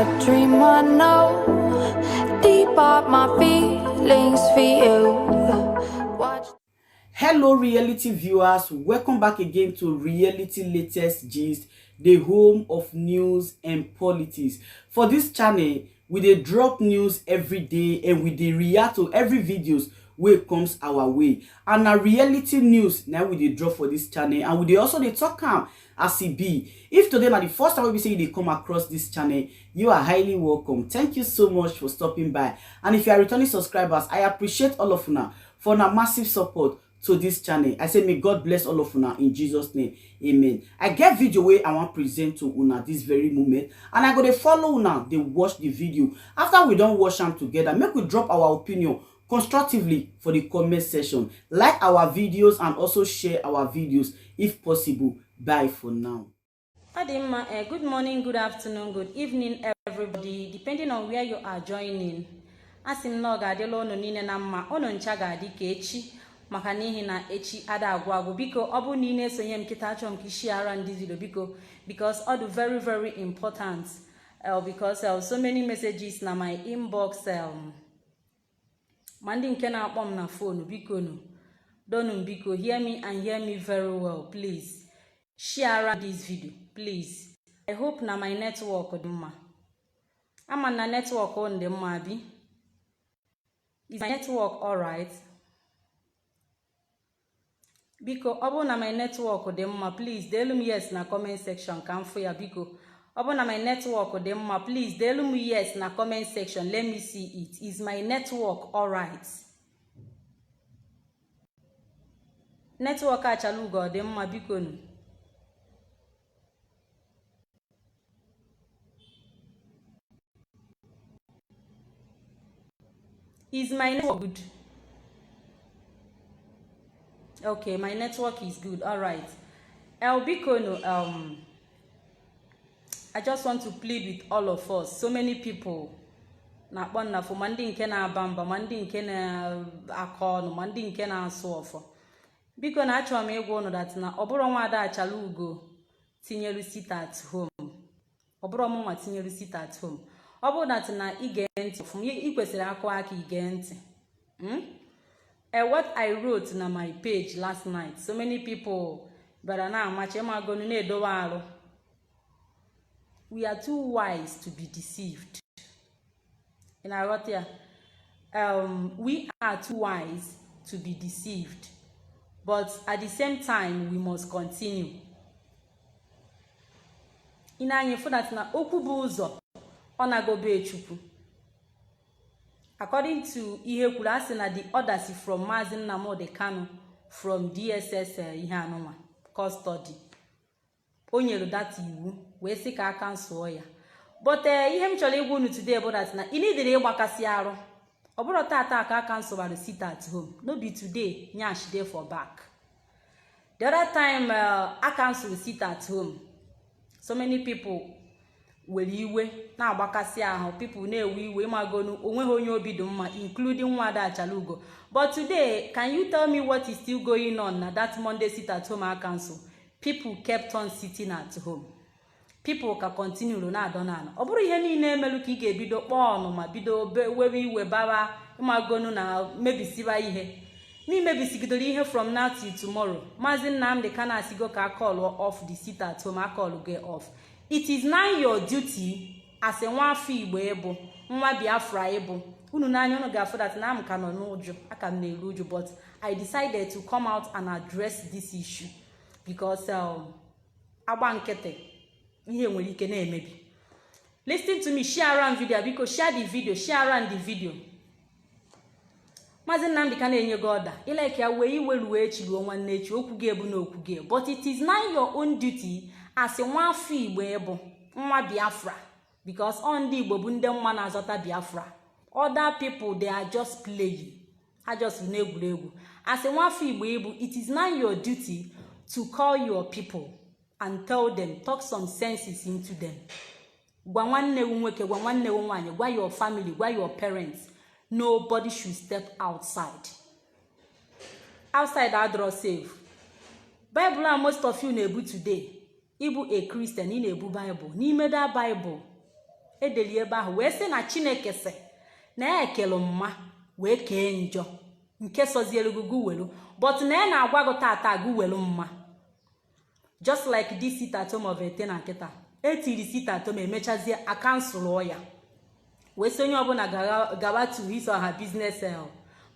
A dream I know. Deep are my feelings for you. Watch. Hello reality viewers, welcome back again to Reality Latest Gist, the home of news and politics. For this channel, we dey drop news every day and we dey react to every videos wey comes our way. And na reality news na we dey drop for this channel, and we dey also dey talk am as e be. If today na the first time wey be say you dey come across this channel, you are highly welcome. Thank you so much for stopping by. And if you are returning subscribers, I appreciate all of una for una massive support to this channel. I say may God bless all of una in Jesus name, amen. I get video wey I wan present to una this very moment, and I go dey follow una dey watch the video. After we don watch am together, make we drop our opinion constructively for the comment section. Like our videos and also share our videos if possible. Bye for now. Ọ dị mma. Good morning, good afternoon, good evening, everybody, depending on where you are joining. A sị m na ọ ga-adịla unu niile na mma, unu ncha ga-adị ka echi, maka n'ihi na echi ada agwụ agwụ. Biko, ọ bụrụ na ị na-esonye m kịta, achọrọ m ka ị share this video, biko, because ọ dị very very important, because so many messages na my inbox, ma ndị nke na-akpọ m na phone. Biko nu, donu, biko, hear me and hear me very well. Please share this video, please. I hope na my network dị mma. Ama na network unu dị mma, abi? Is my network alright? Biko, ọ bụrụ na my network dị mma, please deelu m yes na comment section ka m fụ ya. Biko, ọ bụrụ na my network dị mma, please deelu m yes na comment section. Let me see it. Is my network alright? Network Achalugo ọ dị mma? Biko nu. Is my network good? Okay, my network is good. All right. El, biko nu, I just want to plead with all of us. So many people na-akpọ nnafụ, ma ndị nke na-aba mba, ma ndị nke na-akọ ọnụ, ma ndị nke na-asụ ọfọ. Biko na achọrọ m ịgwa unu that na ọ bụrụ nwaada Achalugo tinyelu sit at home, ọ bụrụ ọmụnwa tinyelu sit at home. Ọ bụrụ that na ige ntị ọfụma, ị kwesịrị akụ aka ige ntị. What I wrote na my page last night, so many people bịara na-amachi ịmagonu na-edowe arụ. We are too wise to be deceived. Ị na-aghọta ya? We are too wise to be deceived, but at the same time we must continue. Ị na-anya fụ that na okwu bụ ụzọ ọ na-agobe Chukwu. According to ihe kwuru, a sị na the order si from Maazị Nnamdi Kanu from DSS, ihe anụnwa custody, o nyere that iwu wee sị ka aka nsụọ ya. But ihe m chọrọ ịgwa unu today bụ that na ị nidiri ịgbakasị arụ. Ọ bụrụ tata ka aka nsụbara sit at home, no be today nyash dey for back. The other time a cancel sit at home, so many people were iwe na-agbakasị ahụ, people na-ewe iwe, ịmagonu onweghị onye obi dị mma, including nwada Achalugo. But today, can you tell me what is still going on na that Monday sit at home a cancel? People kept on sitting at home. People ka continue na-adọ n'ala. Ọ bụrụ ihe niile emelu ka ị ga-ebido kpọọ ọnụ ma bido wewe iwe bara, ịmagonu na mebisiba ihe n'imebisigidoro ihe from now till tomorrow. Maazị Nnamdi Kanu asigo ka call off the sit at home, a call go off. It is now your duty as a nwa afọ Igbo, ịbụ nwa Biafra, ịbụ unu n'anya, unu ga-afụ that na m ka nọ n'ụjụ, aka m na-eru uju, but I decided to come out and address this issue because agba nkịtị, ihe nwere ike na-emebi. Listen to me, share around video. Biko, share the video, share around the video. Maazị Nnamdị ka na-enye gị ọda ileke ya wee iwe ruo echi, ruo nwanne echi, okwu gị ebu na okwu gị. But it is now your own duty as nwa afọ Igbo, ịbụ nwa Biafra, because ọ ndị Igbo bụ ndị mma na-azọta Biafra. Other people, they are just playing, ha just na-egwuregwu. As nwa afọ Igbo ịbụ, it is now your duty to call your people and tell them, talk some senses into them. Gwa nwanne gị nwoke, gwa nwanne gị nwaanyị, gwa your family, gwa your parents, nobody should step outside. Outside adịrọ safe. Bible a most of you na-ebu today, ịbụ a Christian, ị na-ebu Bible, n'ime that Bible Edeli ebe ahụ wee sị na Chineke sị na ya ekelu mma wee kee njọ, nke sọzielu gị gụ welu, but na ya na-agwa gị tata gụ welu mma. Just like this sit at home of ete na nkịta etiri sit at home, emechazie acancelụọ ya wee sị onye ọbụla gawa to his or her business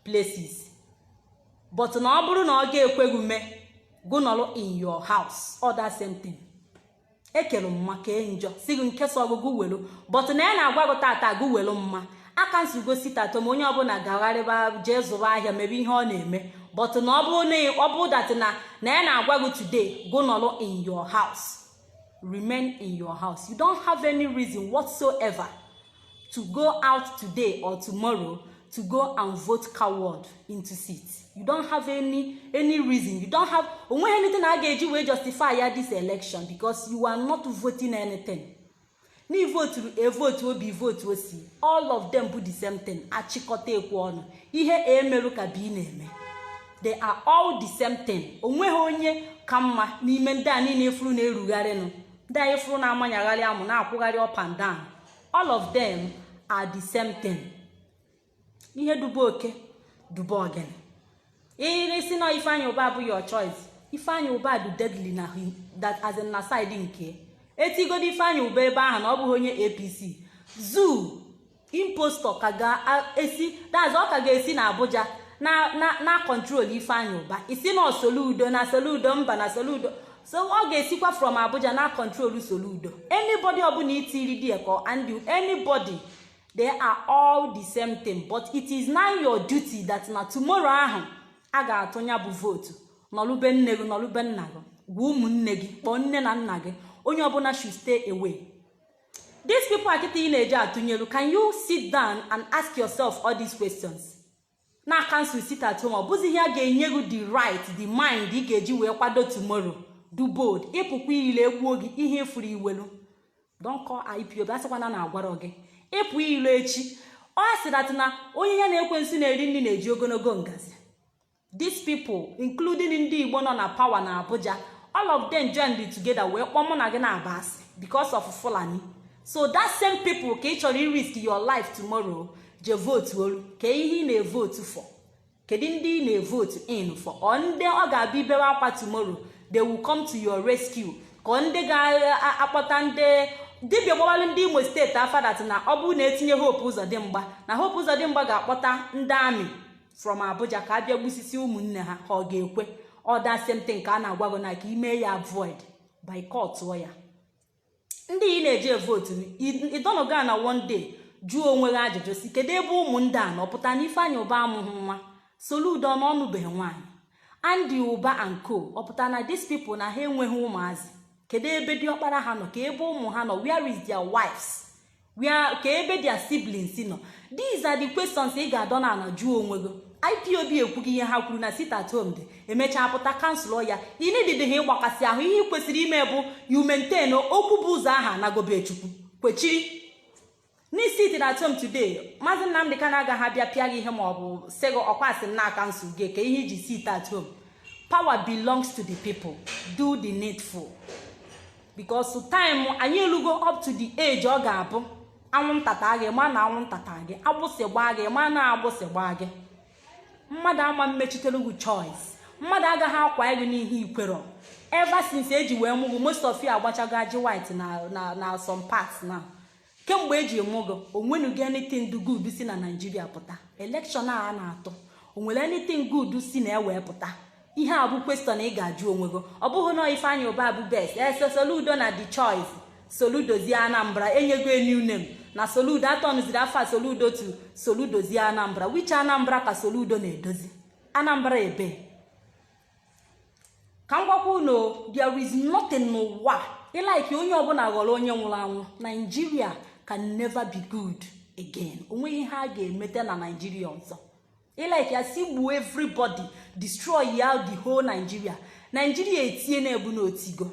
places, but na ọ bụrụ na ọ ga-ekweghị mee, gụ nọrọ in your house. All that same thing, ekere mma kee njọ, si gị nke sọ ọgụgụ welu, but na ya na-agwa gị tata gụ welu mma. Acancelgo sit at home, onye ọbụla gagharịba jee zụba ahịa, mebe ihe ọ na-eme, but na ọ bụrụ na ọ bụ that na ya na-agwa gị today, go nọrọ in your house, remain in your house. You don't have any reason whatsoever to go out today or tomorrow to go and vote coward into seat. You don't have any reason. You don't have onweghị anything a ga-eji wee justify ya this election, because you are not voting anything. Na voturu A, vote obi, vote osi, all of them bụ the same thing. Achịkọta ekwu ọnụ, ihe emerụ ka b na-eme, they are all the same thing. Onweghị onye ka mma n'ime ndị a niile efuru na-erugharịnụ, ndị a efuru na-amanyagharị amụ, na-akwụgharị up and down. All of them are the same thing. Ihe duba oke duba ogene. Isi na Ifeanyị Ụba abụghị your choice. Ifeanyị Ụba dị deadly na that, as in na side nke etigodo Ifeanyị Ụba ebe ahụ na ọ bụghị onye APC zoo impostor ka ga-esi, that's ọ ka ga-esi na Abuja na control Ifeanyị Ụba. Isi na Soludo na Soludo, mba, na Soludo, so ọ ga-esikwa from Abuja na control Soludo. Anybody ọbụla itiri die ka and anybody, they are all the same thing. But it is now your duty that na tomorrow ahụ a ga-atụ ya bụ vote, nọlube nne gị, nọlube nna gị, gwa ụmụnne gị, kpọọ nne na nna gị, onye ọbụla should stay away. These people akịta ị na-eji atụnyelu, can you sit down and ask yourself all these questions? Na cancel sit at home, ọ bụzi ihe a ga-enye gị the right, the mind ị ga-eji wee kwado tomorrow. Do bold ịpụkwa ile egbuo gị ihe efuru iwelu. Don call IPOB, asịkwana na agwarọ gị ịpụ ilo echi. Ọ sị that na onye ya na ekwensu na-eri nri na-eji ogologo ngazi. These people, including ndị Igbo nọ na power na Abuja, all of them joined together wee kpọọ mụ na gị na-aba asị because of Fulani. So that same people ka ị chọrọ risk your life tomorrow je vote olu. Ka ihe ị na-evote for? Kedu ndị ị na-evote in for? Ọ ndị ọ ga-abịa ibewe akwa tomorrow, they will come to your rescue? Ka ndị ga-akpọta ndị dibịa gbawalụ ndị Imo Steeti afa that na ọ bụrụ na etinye Hope Ụzọdịmgba, na Hope Ụzọdịmgba ga-akpọta ndị army from Abuja ka abịa gbusisi ụmụnne ha, ha ọ ga-ekwe? Ọda same thing ka a na-agwa gị na ka ime ya avoid by tụọ ya. Ndị ị na-eji evote, ịdọnọga na one day jụọ onwe gị ajụjụ si kedu ebe ụmụ ndị a nọ pụta na Ifeanyị Ụba amụghị nwa, Soludo na ọnụbeghị nwaanyị, Andy Ụba and co, ọ pụta na these people na ha enweghị ụmụazị? Kedu ebe diọkpara ha nọ? Ka ebe ụmụ ha nọ? Where is their wives? Where ka ebe their siblings nọ? These are the questions ị ga-adọ na ana jụọ onwe gị. IPOB ekwughị ihe ha kwuru na sit at home dị, emechaa pụta cancel ya. Ị nididi ha ịgbakasị ahụ. Ihe ị kwesịrị ime bụ you maintain okwu bụ ụzọ ahụ anagobe Chukwu kwechiri n'isi sit at home today. Maazị Nnamdị Kanu agaghị abịa pịa gị ihe ma ọ bụ sị gị ọkwasị m na cancel gị ka ihe iji sit at home. Power belongs to the people. Do the needful, because time anyị elugo up to the age ọ ga-abụ anwụnta taa gị, ma na anwụnta taa gị, agbụsị gbaa gị, ma na agbụsị gbaa gị. Mmadụ ama mmechitere gị choice. Mmadụ agaghị akwa gị n'ihe ikwero. Ever since eji wee mụ gị, most of you agbachago ajị white na some parts now. Kemgbe eji mụ gị, onwenugo anything do good si na Naijiria pụta? Election a na-atụ, onwere anything good si na ewee pụta? Ihe a bụ question ị ga-ajụ onwe gị. Ọ bụghị na Ifeanyị Ụba bụ best ese Soludo na the choice. Soludozie Anambra, enyego a new name na Soludo atọnụziri afa Soludo to Soludozie Anambra. Which Anambra ka Soludo na-edozi? Anambra ebe ka m gwakwa unu, there is nothing n'ụwa ịlike onye ọbụla ghọrọ onye nwụrụ anwụ. Nigeria can never be good again. Onweghị ihe a ga-emete na Nigeria ọzọ. Ịlike ya si gbuo everybody, destroy ya the whole Nigeria. Nigeria etie na-ebu n'otigo.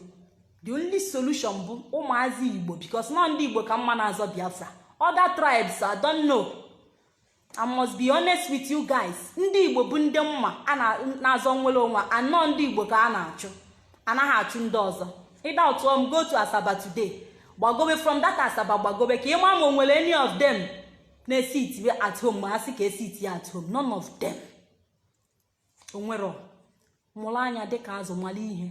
The only solution bụ ụmụazị Igbo, because nọ ndị Igbo ka mma na-azọ Biafra. Other tribes, I don't know. I must be honest with you guys, ndị Igbo bụ ndị mma a na-azọ nwere onwe anọ. Ndị Igbo ka a na-achụ, anaghị achụ ndị ọzọ. Ịda tụọ m, go to Asaba today. Gbagobe from that Asaba, gbagobe ka ị ma ma o nwere any of them na-esi at home. Ma ha sị ka esi at home, none of them. Onwero mụrụ anya dịka azụ, mara ihe.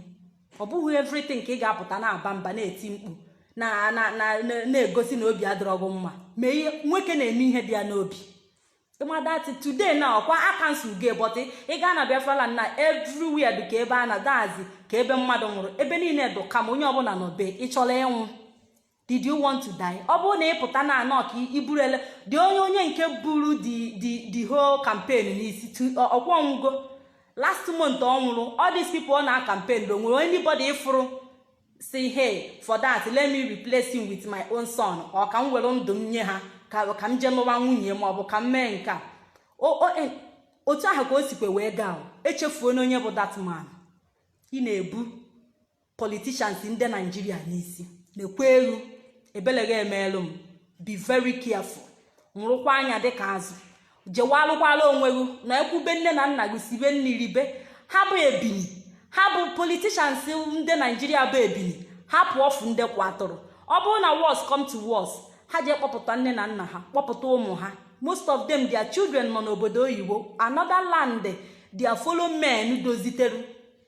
Ọ bụghị everything ka ị ga-apụta na-aba mba, na-eti mkpu, na na na na-egosi na obi adịrọ gị mma. Mee ihe nwoke na-eme, ihe dị ya n'obi. Ịmadat today na ọkwa a cancel gị, but ị gaa na Biafra land na everywhere dị ka ebe a na dazi, ka ebe mmadụ nwụrụ. Ebe niile dụ kama onye ọbụla nọ be. Ị chọrọ ịnwụ? Did you want to die? Ọ bụrụ na ị pụta na anọ ka iburu ele dị onye nke buru the whole campaign n'isi, ọkwa ọnwụgo last month ọ nwụrụ. All these people ọ na campaign, o nwere anybody ịfụrụ say, "Hey, for that, let me replace him with my own son," ọ ka m were ndụ m nye ha, ka m jee lụwa nwunye, ma ọ bụ ka m mee nke a? Otu ahụ ka o sikwe wee gaa. Echefuo na onye bụ that man. Ị na-ebu politicians ndị Naijiria n'isi na-ekwe elu ebelega emeelu m. Be very careful. Nwụrụkwa anya dịka azụ. Jewalụkwala onwe gị na ekwube nne na nna gị, sibe mmiri be ha. Bụ ebini ha bụ politicians ndị Naijiria, bụ ebini ha pụọ fụ ndị kwa atụrụ. Ọ bụrụ na worse come to worse, ha jee kpọpụta nne na nna ha, kpọpụta ụmụ ha. Most of them, their children nọ n'obodo oyibo, another land. Their fellow men doziteru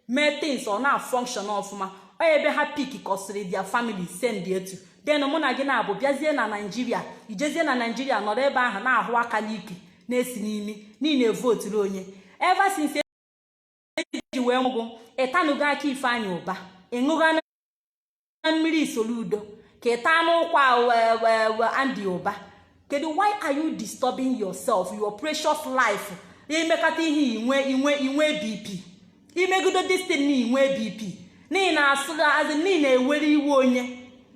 mee things, ọ na-function ọfụma. Ọ ebe ha pick kọsịrị their family send etu. Then mụ na gị na-abụ bịazie na Naijiria, ijezie na Naijiria, nọrọ ebe ahụ na-ahụ aka n'ike, na-esi n'imi niile voturu onye. Ever since eji wee nwụgụ, ịtanugo aka Ifeanyị Ụba, ịṅụga na mmiri Soludo, ka ịta n'ụkwa Andy Ụba. Kedu why are you disturbing yourself, your precious life? Imekata ihe inwe BP, imegido this thing na inwe BP, n'ihi na asụ azị, n'ihi na-ewere iwe onye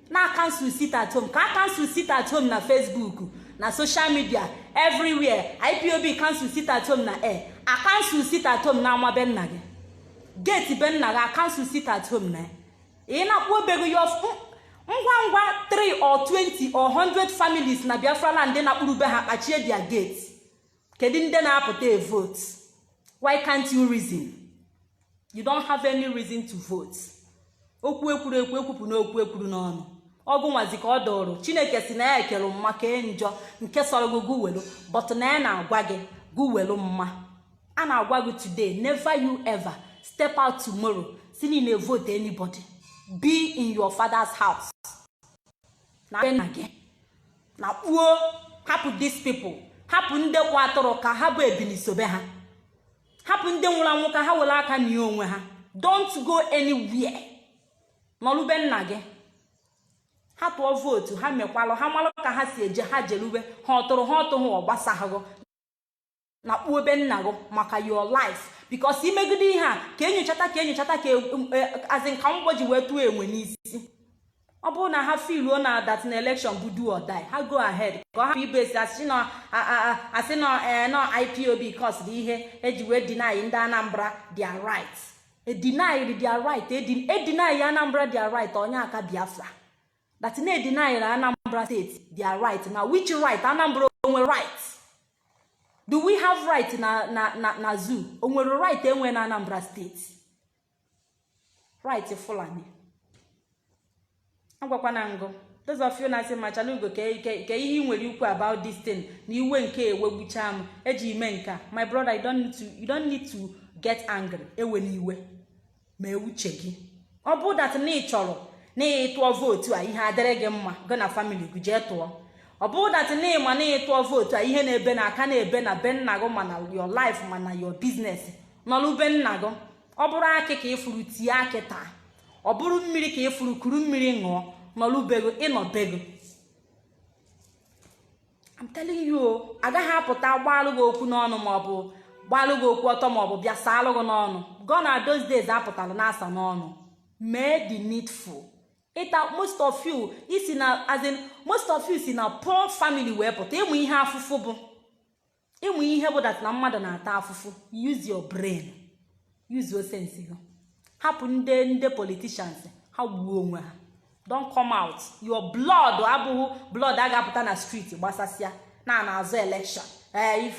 na cancel sit at home, ka a cancel sit at home na Facebook, na social media everywhere. IPOB cancel sit at home na air, a cancel sit at home na ama be nna gị, gate be nna gị, a cancel sit at home na ị na-akpụ obego ya ngwa ngwa. 3 or 20 or 100 families na Biafra land na-akpụrụ be ha kpachie their gate. Kedu ndị na-apụta a vote? Why can't you reason? You don't have any reason to vote. Okwu ekwuru ekwu, ekwupụ n'okwu ekwuru n'ọnụ. Ọgụ nwazi ka ọ dọrọ. Chineke si na ya ekere mma kee njọ. Nke sọrọ gị gụwelu, but na ya na-agwa gị gụwelu mma. A na-agwa gị today, never you ever step out tomorrow si na vote anybody. Be in your father's house, na be nna gị, na kpuo. Hapụ these people, hapụ ndị kwa atụrụ ka ha bụ ebili sobe ha. Hapụ ndị nwụrụ anwụ ka ha were aka nie onwe ha. Don't go anywhere. Nọrube nna gị. Ha tụọ vote ha, mekwalụ ha, malụ ka ha si eje. Ha jerube ha, ọtụrụ ha, ọtụghị, ọ gbasahụrụ. Na kpuo be nna gị maka your life, because imegide ihe a, ka enyochata, ka enyochata, ka azị nka mgbọ ji wee tụọ enwe n'isi. Ọ bụrụ na ha filuo na that na election bụ do or die, ha go ahead, ka ọ hapụ ibe esi asị na nọ IPOB cause ihe eji wee deny ndị Anambra their right. Edeny their right, edeny Anambra their right. Onye aka Biafra that na edeny Anambra State their right, na which right? Anambra onwere right? Do we have right na zoo? O nwere right enwe na Anambra State? Right Fulani agwakwana ngụ. Those of you na-asị machalugo ka ihe ị nwere ikwu about this thing na iwe nke ewegbucha m eji ime nka, my brother, you don't need to get angry. Ewe n'iwe, mee uche gị. Ọ bụ that na ị chọrọ na ịtụọ vote a, ihe adịrị gị mma, gị na family gị, jee tụọ. Ọ bụ that na ịma na ịtụọ vote a, ihe na-ebe na aka na-ebe na be nna gị, mana your life, mana your business, nọrụ be nna gị. Ọ bụrụ akị ka ịfụrụ, tie akị taa. Ọ bụrụ mmiri ka ịfụrụ, kuru mmiri ṅụọ. Nọrụbego, ịnọbego. I'm telling you o, agaghị apụta gbalụ gị okwu n'ọnụ, maọbụ gbalụ gị okwu ọtọ, maọbụ bịa saalụ gị n'ọnụ. Gone those days apụtara na-asa n'ọnụ. Mee the needful. Ịta most of you isi na, as in, most of you si na poor family wee pụta. Ịmụ ihe afụfụ bụ, ịmụ ihe bụ that na mmadụ na-ata afụfụ. Use your brain, use your sense gị. Hapụ ndị politicians ha gbuo onwe ha. Don't come out. Your blood abụghị blood a ga-apụta na street gbasasịa na na-azụ election. Ee,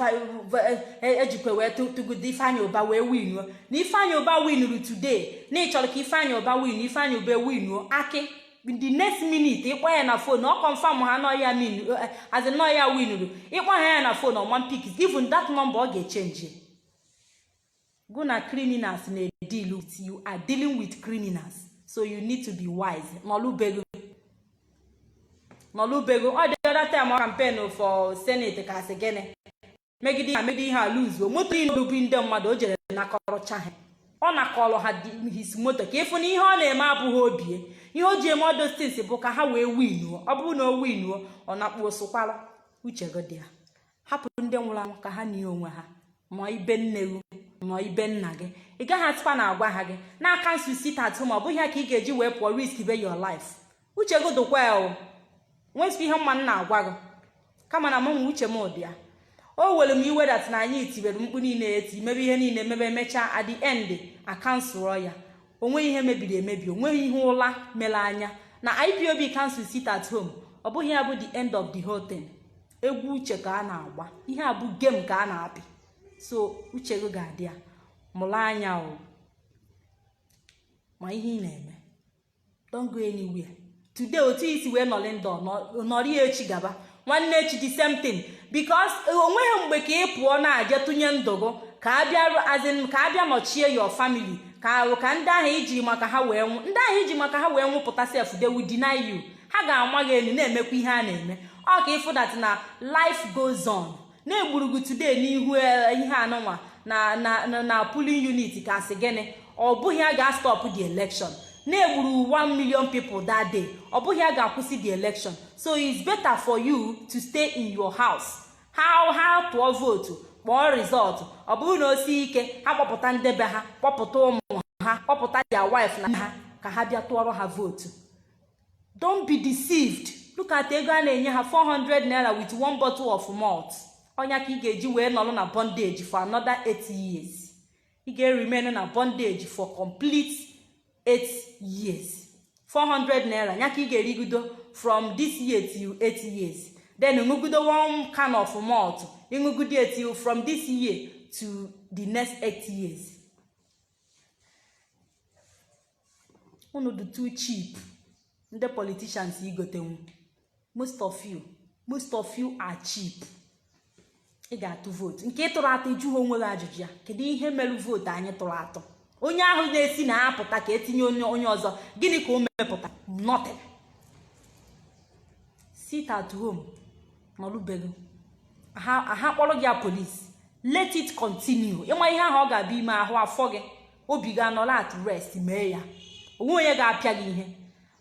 ejikwa wee tụgide Ifeanyị Ụba wee winuo. Na Ifeanyị Ụba winuru today, na ị chọrọ ka Ifeanyị Ụba win, Ifeanyị Ụba winuo. Akị The next minute, ịkpọ ya na phone, ọ confirm ha nọ ya min as in nọ ya winuru. Ịkpọ ha ya na phone, ọma pick even that number, ọ ga-echange. Go na criminals na-deal with you. Are dealing with criminals, so you need to be wise. Nọlụbego, nọlụbego. Ọ dị other time ọ campaign for senate, ka asị gịnị megide ihe, megide ihe a, luzuo moto niile obi ndị mmadụ. O jere nakọrọcha ha, ọ nakọrọ ha his moto, ka ịfụ na ihe ọ na-eme abụghị obie. Ihe o ji eme all those things bụ ka ha wee winuo. Ọ bụrụ na o winuo, ọ nakpuo sụkwara. Uche gị dị ya. Hapụ ndị nwụrụ anwụ ka ha nie onwe ha. Nọ ibe nne gị, nọ ibe nna gị, ị gaghị atụkwa na agwa ha gị n'aka nsu sit at home. Ọ bụghị ya ka ị ga-eji wee pụọ risk be your life. Uche gị dụkwa ya o nwesịkwa ihe mma m na-agwa gị, kama na mụ uche m dị ya. O were m iwe that na anyị tibere mkpu niile, eti mebe ihe niile, mebe, emechaa, at the end acancelụọ ya. Onweghị ihe mebiri emebi, onweghị ihe ụla mere anya na IPOB cancel sit at home. Ọ bụghị ya bụ the end of the whole thing. Egwu uche ka a na-agba, ihe a bụ game ka a na-apị. So uche gị ga-adị ya. Mụrụ anya o, ma ihe ị na-eme. Don't go anywhere today. Otu isi wee nọrị ndụ, nọrọ ya echi, gaba nwanne echi, the same thing, because onweghị mgbe ka ị pụọ na-aje tụnye ndụ gị ka abịa azin, ka abịa nọchie your family, ka ndị ahụ iji maka ha wee nwụ, ndị ahụ iji maka ha wee nwụpụta sef, they will deny you. Ha ga-ama gị elu na-emekwa ihe a na-eme. Ọ ka ịfụ that na life goes on. Na-egburu gị today n'ihu ihe anụnwa na polling unit, ka asị gịnị? Ọ bụghị a ga-stop the election. Na-egburu 1 million people that day, ọ bụghị a ga-akwụsị the election. So it's better for you to stay in your house. Ha tụọ vote, kpọọ result. Ọ bụrụ na o sie ike, ha kpọpụta ndebe ha, kpọpụta ụmụ ha, kpọpụta their wife na ha, ka ha bịa tụọrọ ha vote. Don't be deceived. Look at ego a na-enye ha, 400 naira with one bottle of malt. Ọnya ka ị ga-eji wee nọrọ na bondage for another 8 years. Ị ga-remain na bondage for complete 8 years. 400 naira ya ka ị ga-erigido from this year till 8 years, then ṅụgido one can of malt, ịṅụgido till from this year to the next 8 years. Unu dị too cheap, ndị politicians igotenwu. Most of you, most of you are cheap. Ị ga-atụ vote nke ị tụrụ atụ, ịjụ onwe gị ajụjụ ya: kedu ihe mere vote anyị tụrụ atụ? Onye ahụ na-esi na apụta ka etinye onye ọzọ, gịnị ka o mepụta? Nothing. Sit at home, nọrụbeghị ha kpọrọ gị ya police. Let it continue. Ịnwa ihe ahụ ọ ga-abịa ime ahụ afọ gị, obi gị anọrọ at rest. Mee ya, onwe onye ga-apịa gị ihe.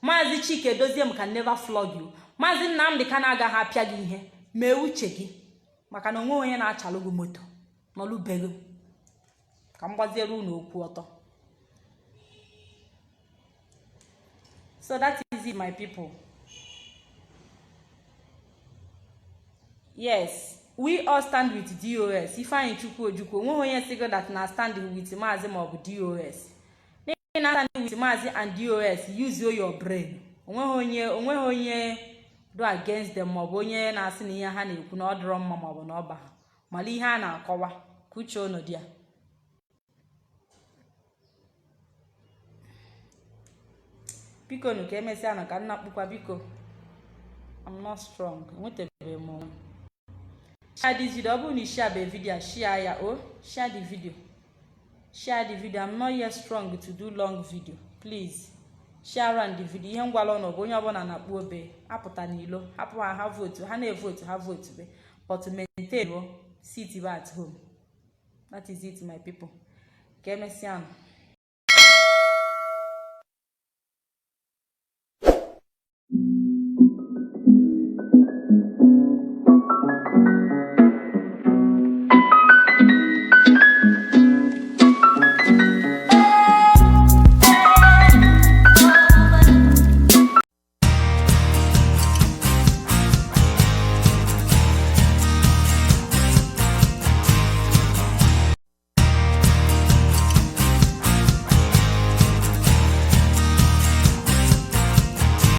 Maazị Chike Dozie m can never flog you. Maazị Nnamdị Kanu agaghị apịa gị ihe. Mee uche gị, maka na onwe onye na-achalụ gị moto. Nọlụbego ka m gbaziere unu okwu ọtọ. So that is it, my people. Yes, we all stand with DOS. Ifeanyị Chukwu Ojukwu, onweghị onye sigo that na stand with Maazị maọbụ DOS. N'ihi na stand with Maazị and DOS, use your brain. Onweghị onye do against them, maọbụ onye na-asị na ihe ha na-ekwu na ọ dịrọ mma, maọbụ na ọ ba ha mara ihe a na-akọwa. Ka uche unu dị ya. Biko nu, ka emesịa na ka nna kpukwa. Biko, I'm not strong, enwetabeghị m onwe. Share this video. Ọ bụrụ na ị share be video, share ya o. Share the video, share the video. I'm not yet strong to do long video. Please share and the video. Ihe ngwala ụnụ bụ onye ọbụla na-akpụ obe apụta n'ilo, hapụ ha, ha vote, ha na-evote, ha vote be, but maintain o sit at home. That is it, my people. Ka emesịa nụ.